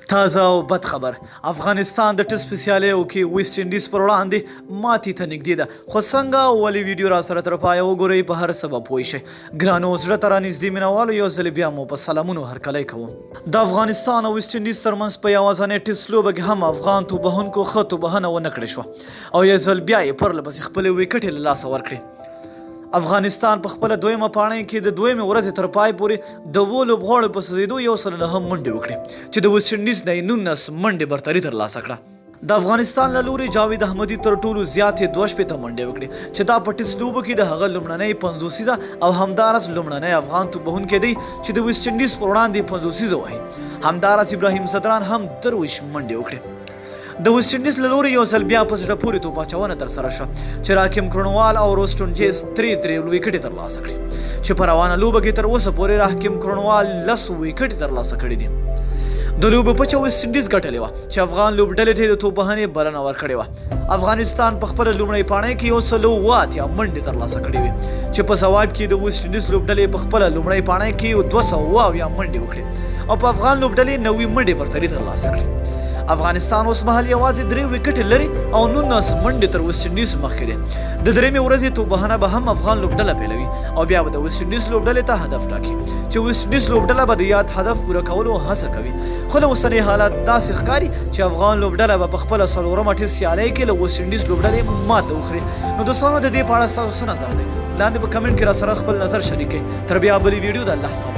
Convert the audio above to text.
تازه او بد خبر، افغانستان د ټیسټ په سیالیو کې ویسټ انډیز پر وړاندې ماتې ته نږدې ده، خو څنګه او ولې؟ ویډیو را سره تر پایه وګورئ، په هر څه به پوه شئ. ګرانو زړه ته رانږدې مینوالو، یو ځل بیا مو په سلامونو هرکلی کوم. د افغانستان او ویسټ انډیز ترمنځ په یوازنۍ ټیسټ لوبه کې هم افغان توپوهونکو ښه توپوهنه ونه کړې شوه او یو ځل بیا یې پرله پسې خپلې ویکټې له لاسه ورکړې. افغانستان په خپله دویمه پاڼۍ کې د دویمې ورځې تر پای پورې د اوو لوبغاړو په سوځېدو 109 منډې وکړې، چې د ویسټ انډیز نه یې 19 منډې برتري ترلاسه کړه. د افغانستان له لوري جاوید احمدي تر ټولو زیاتې 62 منډې وکړې، چې دا په ټیسټ لوبو کې د هغه لومړنۍ پنځوسیزه او همداراز لومړنی افغان توپوهونکی دی چې د ویسټ انډیز پر وړاندې پنځوسیزه وهي. همداراز ابراهیم ځدران هم 23 منډې وکړې. د ویسټ انډیز له لوري یو ځل بیا په زړه پورې توپ اچونه ترسره شوه، چې راکیم کرنوال او روسټون جیس درې درې ویکټې ترلاسه کړې، چې په روانه لوبه کې تر اوسه پورې راکیم کرنوال 10 ویکټې ترلاسه کړې دي. د لوبې پچه ویسټ انډیز ګټلې وه، چې افغان لوبډلې ته د توپوهنې بلنه ورکړې وه. افغانستان په خپله لومړۍ پاڼۍ کې 187 منډې ترلاسه کړې وې، چې په ځواب کې د ویسټ انډیز لوبډلې په خپله لومړۍ پاڼۍ کې 277 منډې وکړې او په افغان لوبډلې 90 منډې برتري ترلاسه کړې. افغانستان اوس مهال یوازې درې ویکټې لري او 19 منډې تر ویسټ انډیز مخکې دی. د درېیمې ورځې توپوهنه به هم افغان لوبډله پیلوي او بیا به د ویسټ انډیز لوبډلې ته هدف ټاکي، چې ویسټ انډیز لوبډله به د یاد هدف پوره کولو هڅه کوي، خو له اوسنۍ حالت داسې ښکاري چې افغان لوبډله به په خپله څلورمه ټیسټ سیالۍ کې له ویسټ انډیز لوبډلې ماته وخوري. نو دوستانو، د دې په اړه ستاسو څه نظر دی؟ لاندې په کمنټ کې راسره خپل نظر شریک کړئ. تر بیا بلې ویډیو، د الله په